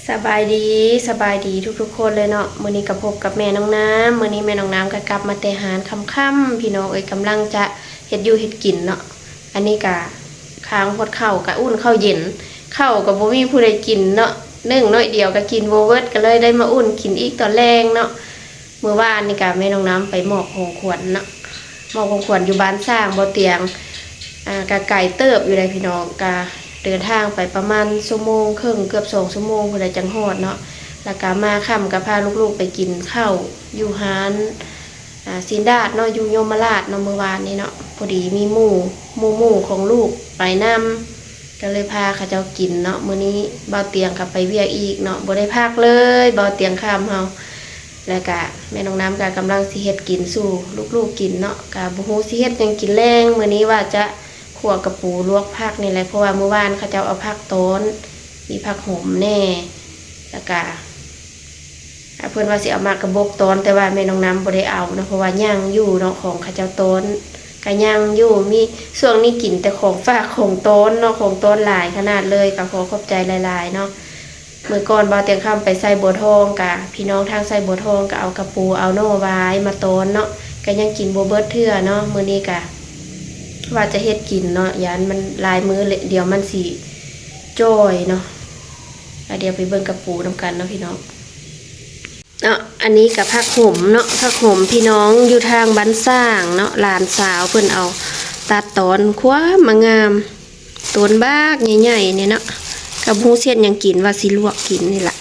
ສະບາຍດີ ສະບາຍດີທຸກໆຄົນເລີຍເນາະ. ມື້ນີ້ກໍພົບກັບແມ່ນ້ອງນ້ຳ. ມື້ນີ້ແມ່ນ້ອງນ້ຳກໍກັບມາແຕ່ຮ້ານຄ່ຳໆ ພີ່ນ້ອງເອີຍ, ກຳລັງຈະເຮັດຢູ່ເຮັດກິນເນາະ. ອັນນີ້ກໍຂ້າງຮອດເຂົ້າ ກໍອຸ່ນເຂົ້າເຢັນ, ເຂົ້າກໍບໍ່ມີຜູ້ໃດກິນເນາະ, ໜຶ້ງໜ້ອຍດຽວກໍກິນບໍ່ເບິດ, ກໍເລີຍໄດ້ມາອຸ່ນກິນອີກຕອນແລງເນາະ. ມື້ວານນີ້ກະແມ່ນ້ອງນ້ຳໄປມອບຂອງຂວັນເນາະ, ມອບຂອງຂວັນຢູ່ບ້ານຊ້າງ ບໍ່ຕຽງ ອ່າ ກະໄກເຕີບຢູ່ໃດ໋ພີ່ນ້ອງ, ກະເດີນທາງໄປປະມານຊົ່ວໂມງເຄິ່ງ ເກືອບສອງຊົ່ວໂມງພຸ້ນແຫຼະຈັ່ງຮອດເນາະ. ແລ້ວກະມາຄ່ຳກະພາລູກໆໄປກິນເຂົ້າຢູ່ຮ້ານ ອ່າ ຊີນດາດເນາະ ຢູ່ຍົມມະລາດເນາະ ມື້ວານນີ້ເນາະ. ພໍດີມີໝູ່ ໝູ່ໆຂອງລູກໄປນຳ ກໍເລີຍພາເຂົາເຈົ້າກິນເນາະ. ມື້ນີ້ບ່າວຕຽງກໍໄປວຽກອີກເນາະ, ບໍ່ໄດ້ພັກເລີຍບ່າວຕຽງຄ່ຳເຮົາ. ແລ້ວກະແມ່ນ້ອງນ້ຳກໍກຳລັງຊິເຮັດກິນສູ່ລູກໆກິນເນາະ, ກະບໍ່ຮູ້ຊິເຮັດຫຍັງກິນແລງ. ມື້ນີ້ວ່າຈະຂົ້ວກະປູ ລວກຜັກນີ້ແຫຼະ ເພາະວ່າມື້ວານເຂົາເຈົ້າເອົາຜັກຕອນ ມີຜັກຫົມແດ່ ແລ້ວກະ ອ່າ ເພິ່ນວ່າຊິເອົາໝາກກະບົກຕອນ ແຕ່ວ່າແມ່ນ້ອງນ້ຳບໍ່ໄດ້ເອົາເນາະ ເພາະວ່າຍັງຢູ່ເນາະ ຂອງເຂົາເຈົ້າຕອນກະຍັງຢູ່. ມີ ຊ່ວງນີ້ກິນແຕ່ຂອງຝາກຂອງຕອນເນາະ, ຂອງຕອນຫຼາຍຂະໜາດເລີຍ, ກະຂໍຂອບໃຈຫຼາຍໆເນາະ. ມື້ກ່ອນບ່າວຕຽງຄ່ຳໄປໄຊບົວທອງ ກະພີ່ນ້ອງທາງໄຊບົວທອງກະເອົາກະປູ ເອົາໜໍ່ຫວາຍມາຕອນເນາະ, ກະຍັງກິນບໍ່ເບິດເທື່ອເນາະ. ມື້ນີ້ກະວ່າຈະເຮັດກິນເນາະ, ຢ້ານມັນຫຼາຍມື້ແລ້ວ ດຽວມັນຊິຈ່ອຍເນາະ. ອາ ດຽວໄປເບິ່ງກະປູນຳກັນເນາະ ພີ່ນ້ອງ. ເນາະ ອັນນີ້ກະຜັກຫົມເນາະ, ຜັກຫົມພີ່ນ້ອງຢູ່ທາງບ້ານຊ້າງເນາະ, ຫຼານສາວເພິ່ນເອົາຕັດຕອນຄວາມມາງາມ ຕອນບັກໃຫຍ່ໆນີ້ເນາະ. ກະບໍ່ຮູ້ຊິເຮັດຫຍັງກິນ ວ່າຊິລວກກິນນີ້ລະ.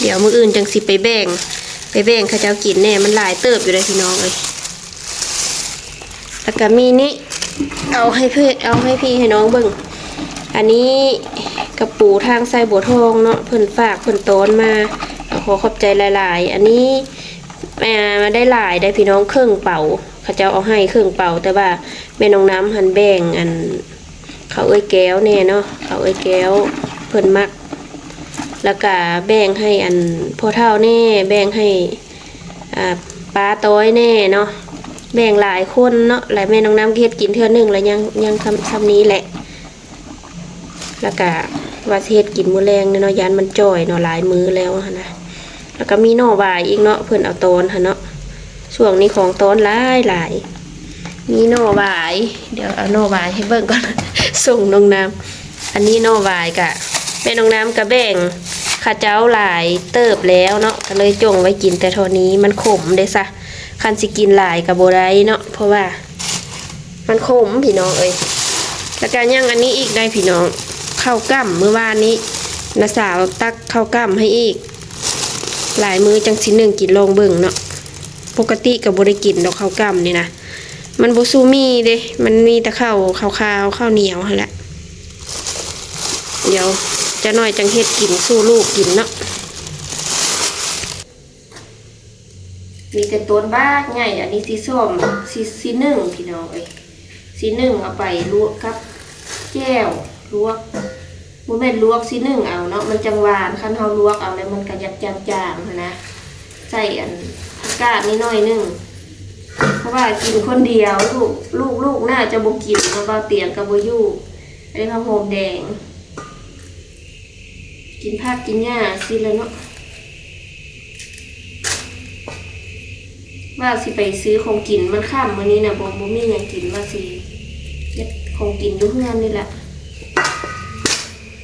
ດຽວມື້ອື່ນຈັ່ງຊິໄປແບ່ງ ໄປແບ່ງເຂົາເຈົ້າກິນແດ່, ມັນຫຼາຍເຕີບຢູ່ເດ້ພີ່ນ້ອງເອີຍ. ແລ້ວກະມີນີ້ ເອົາໃຫ້ເພິ່ນ ເອົາໃຫ້ພີ່ໃຫ້ນ້ອງເບິ່ງ. ອັນນີ້ກະປູທາງໄຊບົວທອງເນາະ, ເພິ່ນຝາກເພິ່ນຕອນມາ, ກໍຂໍຂອບໃຈຫຼາຍໆ. ອັນນີ້ ອ່າ ໄດ້ຫຼາຍໄດ໋ພີ່ນ້ອງ, ເຄິ່ງເປົາ, ເຂົາເຈົ້າເອົາໃຫ້ເຄິ່ງເປົາ, ແຕ່ວ່າແມ່ນ້ອງນ້ຳຫັ້ນແບ່ງ ອັນ ເຂົາເອື້ອຍແກ້ວແດ່ເນາະ, ເຂົາເອື້ອຍແກ້ວເພິ່ນມັກ. ແລ້ວກະແບ່ງໃຫ້ ອັນ ພໍ່ເຖົ້າແດ່, ແບ່ງໃຫ້ ອ່າ ປ້າຕ້ອຍແດ່ເນາະ, ແບ່ງຫຼາຍຄົນເນາະ. ແລ້ວແມ່ນ້ອງນ້ຳກໍເຮັດກິນເທື່ອໜຶ່ງ ແລ້ວຍັງ ຍັງຊ່ຳ ຊ່ຳນີ້ແຫຼະ. ແລ້ວກະວ່າຊິເຮັດກິນມື້ແລງເນາະ, ຢ້ານມັນຈ່ອຍເນາະ, ຫຼາຍມື້ແລ້ວຫັ້ນນະ. ແລ້ວກະມີໜໍ່ຫວາຍອີກເນາະ, ເພິ່ນເອົາຕອນຫັ້ນເນາະ. ຊ່ວງນີ້ຂອງຕອນຫຼາຍໆ. ມີໜໍ່ຫວາຍ, ດຽວເອົາໜໍ່ຫວາຍໃຫ້ເບິ່ງກ່ອນ ສົ່ງນ້ອງນ້ຳ. ອັນນີ້ໜໍ່ຫວາຍກະ ແມ່ນ້ອງນ້ຳກະແບ່ງເຂົາເຈົ້າຫຼາຍເຕີບແລ້ວເນາະ, ກະເລີຍຈົ່ງໄວ້ກິນແຕ່ເທົ່ານີ້. ມັນຂົມເດ້ຊະ, ຄັນຊິກິນຫຼາຍກະບໍ່ໄດ້ເນາະ, ເພາະວ່າມັນຂົມພີ່ນ້ອງເອີຍ. ແລ້ວກະຍັງອັນນີ້ອີກໄດ໋ພີ່ນ້ອງ, ເຂົ້າກ້ຳ ມື້ວານນີ້ນ້າສາວຕັກເຂົ້າກ້ຳໃຫ້ອີກ. ຫຼາຍມື້ຈັ່ງຊິໜຶ້ງກິນລອງເບິ່ງເນາະ. ປົກກະຕິກໍບໍ່ໄດ້ກິນດອກເຂົ້າກ້ຳນີ້ນະ, ມັນບໍ່ສູ່ໝີ່ເດ້, ມັນມີແຕ່ເຂົ້າຂາວໆ ເຂົ້າໜຽວຫັ້ນແຫຼະ. ດຽວຈັກໜ້ອຍຈັ່ງເຮັດກິນສູ່ລູກກິນເນາະ. ມີແຕ່ຕົ້ນບັກໃຫຍ່. ອັນນີ້ຊິສ້ອມ ຊິ ຊິໜຶ້ງພີ່ນ້ອງເອີຍ, ຊິໜຶ້ງເອົາໄປລວກກັບແຈ່ວ ລວກ ບໍ່ແມ່ນລວກ ຊິໜຶ້ງເອົາເນາະ, ມັນຈັ່ງຫວານ. ຄັນເຮົາລວກເອົາແລ້ວມັນກະຢາກຈາງໆຫັ້ນນະ, ໃສ່ອັນຜັກກາດນີ້ໜ້ອຍໜຶ່ງ ເພາະວ່າກິນຄົນດຽວ ລູກ ລູກ ລູກໜ້າຈະບໍ່ກິນເນາະ, ບ່າວຕຽງກະບໍ່ຢູ່. ອັນນີ້ຜັກໂຫມແດງ ກິນຜັກກິນຫຍ້າຊີ້ແຫຼະເນາະ. ວ່າຊິໄປຊື້ຂອງກິນ, ມັນຄ່ຳມື້ນີ້ນະ ບໍ່ ບໍ່ມີຫຍັງກິນ, ວ່າຊິເຮັດຂອງກິນຢູ່ເຮືອນນີ້ແຫຼະ.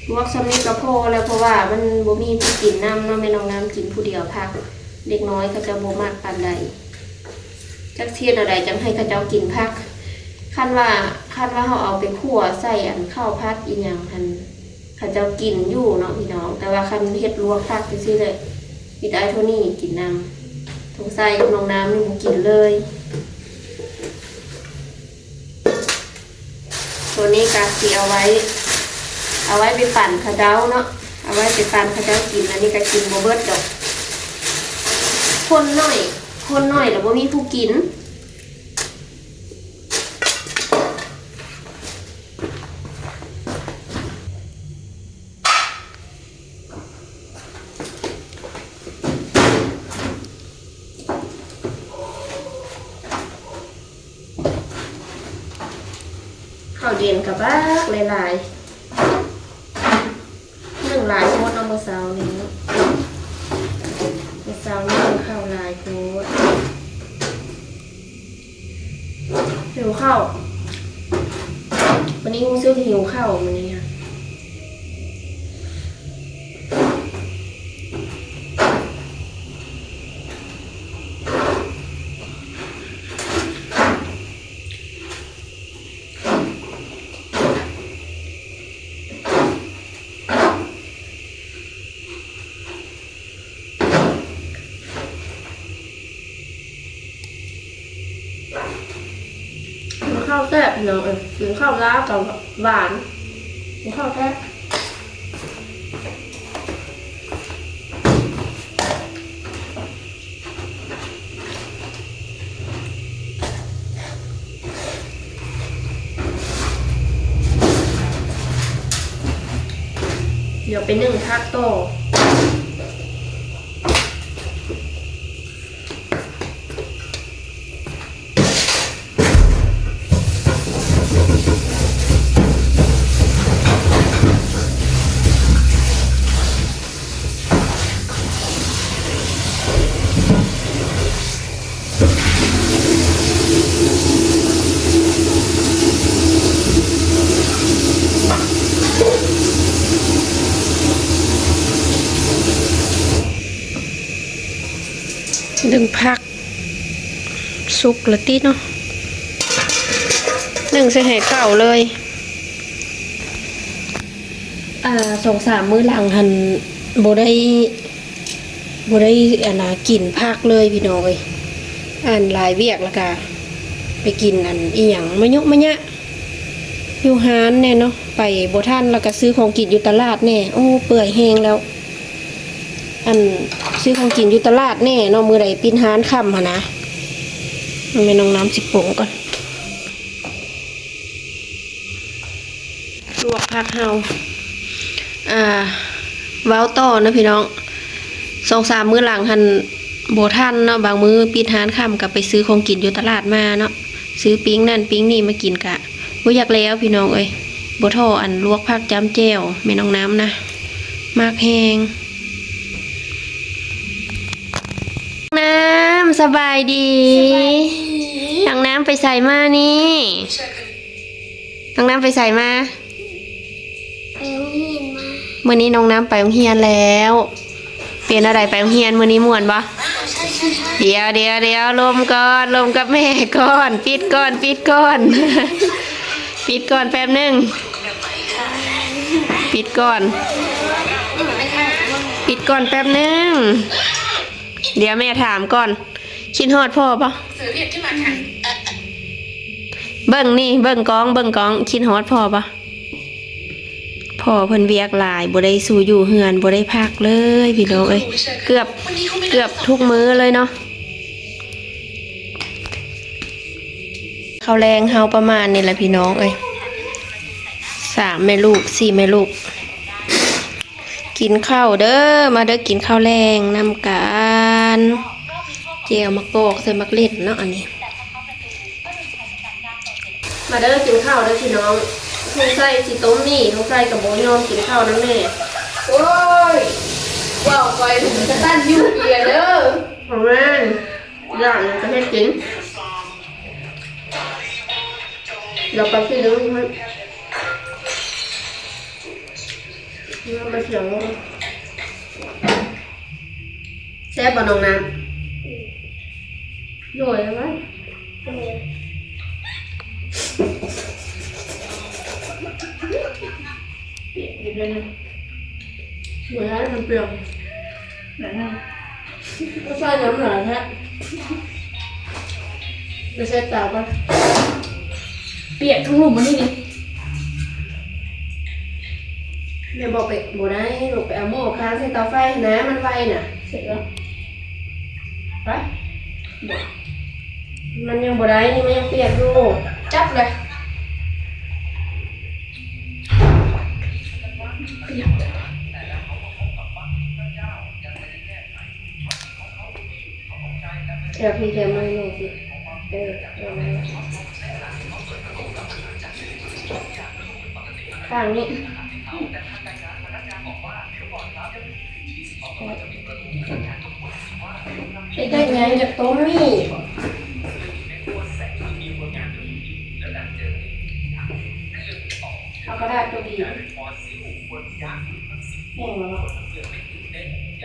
ລວກຊ່ຳນີ້ກໍພໍແລ້ວ ເພາະວ່າມັນບໍ່ມີຜູ້ກິນນຳເນາະ, ແມ່ນ້ອງນ້ຳກິນຜູ້ດຽວ, ຜັກເດັກນ້ອຍເຂົາເຈົ້າບໍ່ມັກປານໃດ. ຈັກຊິເຮັດແນວໃດຈັ່ງໃຫ້ເຂົາເຈົ້າກິນຜັກ. ຄັນວ່າ ຄັນວ່າເຮົາເອົາໄປຂົ້ວໃສ່ອັນເຂົ້າຜັດອີ່ຫຍັງຫັ້ນ ເຂົາເຈົ້າກິນຢູ່ເນາະພີ່ນ້ອງ, ແຕ່ວ່າຄັນເຮັດລວກຜັກຈັ່ງຊີ້ແຫຼະ ມີແຕ່ອ້າຍໂທນີ້ກິນນຳ. ສົງໄສນ້ອງນ້ຳນີ້ບໍ່ກິນເລີຍ. ໂຕນີ້ກະຊິເອົາໄວ້ ເອົາໄວ້ໄປປັນເຂົາເຈົ້າເນາະ, ເອົາໄວ້ໄປປັນເຂົາເຈົ້າກິນ. ອັນນີ້ກະກິນບໍ່ເບິດດອກ, ຄົນໜ້ອຍ ຄົນໜ້ອຍລະບໍ່ມີຜູ້ກິນ. ເຂົ້າເຢັນກະບັກຫຼາຍໆ ໜຶ້ງຫຼ ເຂົ້າ ວັນນີ້ຮູ້ສຶກຫິວເຂົ້າມື້ນີ້. ກິນເຂົ້າແຊບພີ່ນ້ອງເອີຍ ກິນເຂົ້າລາວກໍຫວານ ກິນເຂົ້າແຊບ. ດຽວໄປໜຶ້ງຜັກຕໍ່. ໜຶ້ງຜັກ ສຸກລະຕິເນາະ ໜຶ້ງໃສ່ໄຫເຂົ້າເລີຍ. ອ່າ ສອງສາມມື້ຫຼັງຫັ້ນບໍ່ໄດ້ ບໍ່ໄດ້ ອັນນ່າ ກິນຜັກເລີຍພີ່ນ້ອງເອີຍ ອັນ ຫຼາຍວຽກ ແລ້ວກະໄປກິນ ອັນ ອີ່ຫຍັງ ມະຍຸມະຍະ ຢູ່ຮ້ານແດ່ເນາະ ໄປບໍ່ທັນ ແລ້ວກະຊື້ຂອງກິນຢູ່ຕະຫຼາດແດ່ ໂອ້ ເປື່ອຍແຮງແລ້ວ. ອັນ ຊື້ຂອງກິນຢູ່ຕະຫຼາດແດ່ເນາະ ມື້ໃດປິດຮ້ານຄ່ຳຫັ້ນນະ. ແມ່ນ້ອງນ້ຳຊິປຸງກ່ອນ ລວກຜັກເຮົາ. ອ່າ ເວົ້າຕໍ່ເນາະພີ່ນ້ອງ ສອງສາມມື້ຫຼັງຫັ້ນບໍ່ທັນເນາະ ບາງມື້ປິດຮ້ານຄ່ຳກໍໄປຊື້ຂອງກິນຢູ່ຕະຫຼາດມາເນາະ ຊື້ປີ້ງນັ້ນປີ້ງນີ້ມາກິນ ກະບໍ່ຢາກແລ້ວພີ່ນ້ອງເອີຍ. ບໍ່ທໍ່ອັນລວກຜັກຈ້ຳແຈ່ວ ແມ່ນ້ອງນ້ຳນະ ມັກແຮງ. ນ້ຳ ສະບາຍດີ. ສະບາຍດີ. ນ້ອງນ້ຳໄປໃສມານີ້? ນ້ອງນ້ຳໄປໃສມາ? ໄປໂຮງຮຽນມາ. ມື້ນີ້ນ້ອງນ້ຳໄປໂຮງຮຽນແລ້ວ. ເປັນແນວໃດໄປໂຮງຮຽນມື້ນີ້ ມ່ວນບໍ່? ດຽວໆໆ ລົມກ່ອນ ລົມກັບແມ່ກ່ອນ ປິດກ່ອນ ປິດກ່ອນ ປິດກ່ອນແປັບໜຶ່ງ ປິດກ່ອນ ປິດກ່ອນແປັບໜຶ່ງ. ດຽວແມ່ຖາມກ່ອນ ຄິດຮອດພໍ່ບໍ່? ເບິ່ງນີ້ ເບິ່ງກ້ອງ ເບິ່ງກ້ອງ ຄິດຮອດພໍ່ບໍ່? ພໍ່ເພິ່ນວຽກຫຼາຍ ບໍ່ໄດ້ສູ່ຢູ່ເຮືອນ ບໍ່ໄດ້ພັກເລີຍພີ່ນ້ອງເອີຍ ເກືອບ ເກືອບທຸກມື້ເລີຍເນາະ. ເຂົ້າແລງເຮົາປະມານນີ້ແຫຼະພີ່ນ້ອງເອີຍ ສາມແມ່ລູກ ສີ່ແມ່ລູກ ກິນເຂົ້າເດີ ມາເດີ ກິນເຂົ້າແລງນຳກັນ. ແຈ່ວໝາກກອກໃສ່ໝາກເລັດເນາະ ອັນນີ້. ມາເດີ ກິນເຂົ້າເດີພີ່ນ້ອງ. ສົງໄສຊິຕົ້ມນີ້ ສົງໄສກໍບໍ່ຍອມກິນເຂົ້ານຳແມ່. ໂອ້ຍ ເວົ້າຂ້ອຍກະຕັນຢູ່ອີກແລ້ວເດີ. ບໍ່ແມ່ນ ຢ່າງກະເຮັດກິນ ລະປະຊິເລີຍ. ແຊບບໍ່ນ້ອງນ້ຳ? ໂດຍ ເອົາໄວ້ ປຽກຢູ່ເດີນະ. ບໍ່ໄດ້ ມັນເປືອງ. ກໍໃສ່ນ້ຳຫຼາຍແທ້. ໄປເຊັດເຕົາກ່ອນ. ປຽກທັງລຸ່ມອັນນີ້ນີ້. ແມ່ບອກໄປ ບໍ່ໄດ້ລູກ ໄປເອົາໝໍ້ຄາງໃສ່ເຕົາໄຟຫັ້ນນະ ມັນໄວນະ. ເສັດແລ້ວ. ໄປ. ບໍ່. ມັນຍັງບໍ່ໄດ້ ນີ້ມັນຍັງປຽກຢູ່. ຈັບເລີຍ. ປຽກ. ແຖວພີ້ແຖວມາແມ່ຊິ ເອີ ເອົາມາ ຂ້າງນີ້ ເຮັດຫຍັງ ຢາກຕົ້ມໝີ່. ແພງແລ້ວເນາະ.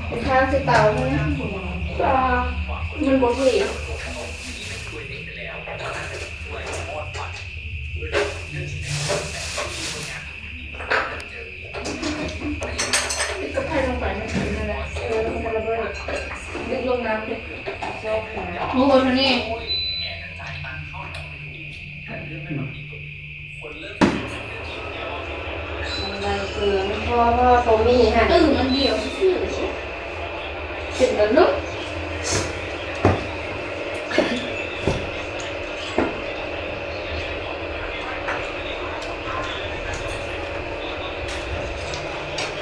ເປັນທາງຊິເຕົາເລີຍ ມັນບໍ່ເທ່. ປິດກະໄພລົງໄປ ມັນຂຶ້ນນັ້ນແຫຼະ ເອີ ແລ້ວມັນກະລະເບີດ ດຶງລົງນ້ຳເດ້. ໂອ້ໂຫ ໂທນີ້ ມັນໄວເກີນ ເພາະວ່າ ເພາະວ່າໂຕມີຫັ້ນ ເອີ ມັນດຽວຊື່ໆ ເປັນຕະຫຼົກ.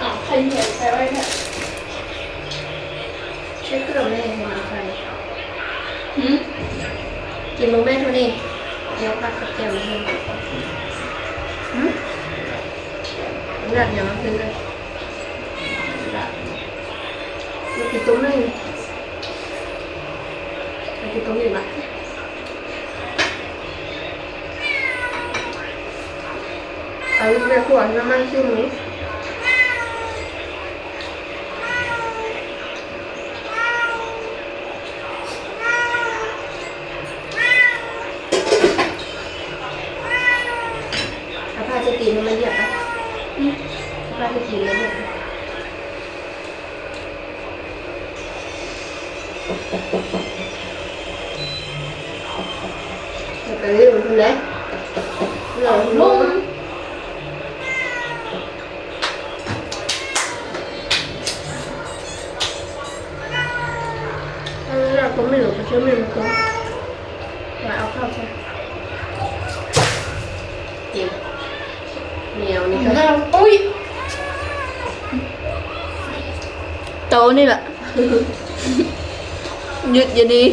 ອ້າວ ໄຂ່ເຫືອນໃສ່ໄວ້ແທ້ ໃສ່ເກືອແດ່ໃຫ້ມັນໄຂ່. ຫືມ ກິນບໍ່ແມ່ນເທົ່ານີ້ ແນວຜັກກັບແຈ່ວນີ້. ຫືມ ລາບຫຍັງ? ເພິ່ນເອີ້ນລາບ ລາບກິນຕົ້ມໜຶ່ງ. ໄປກິນຕົງນີ້ບາດ ເອົາແມ່ຄົວນ້ຳມັນຊີໝູ. ເອົາຜ້າເຊັດຕີນໃຫ້ມັນລຽບໄປ ອືມ ເອົາຜ້າເຊັດຕີນມາລຽບໄປ. ເຮັດໄປເລື້ອຍໆ ເພື່ອໃຫ້ມັນ ເອີ ລາວກໍມີ ກໍຊິມີມັນກໍ ແລ້ວເອົາເຂົ້າໃສ່ ເຕັມ ແນວນີ້ກໍ ໂອ້ຍ ໂຕນີ້ລະ ຢຸດຢູ່ນີ້.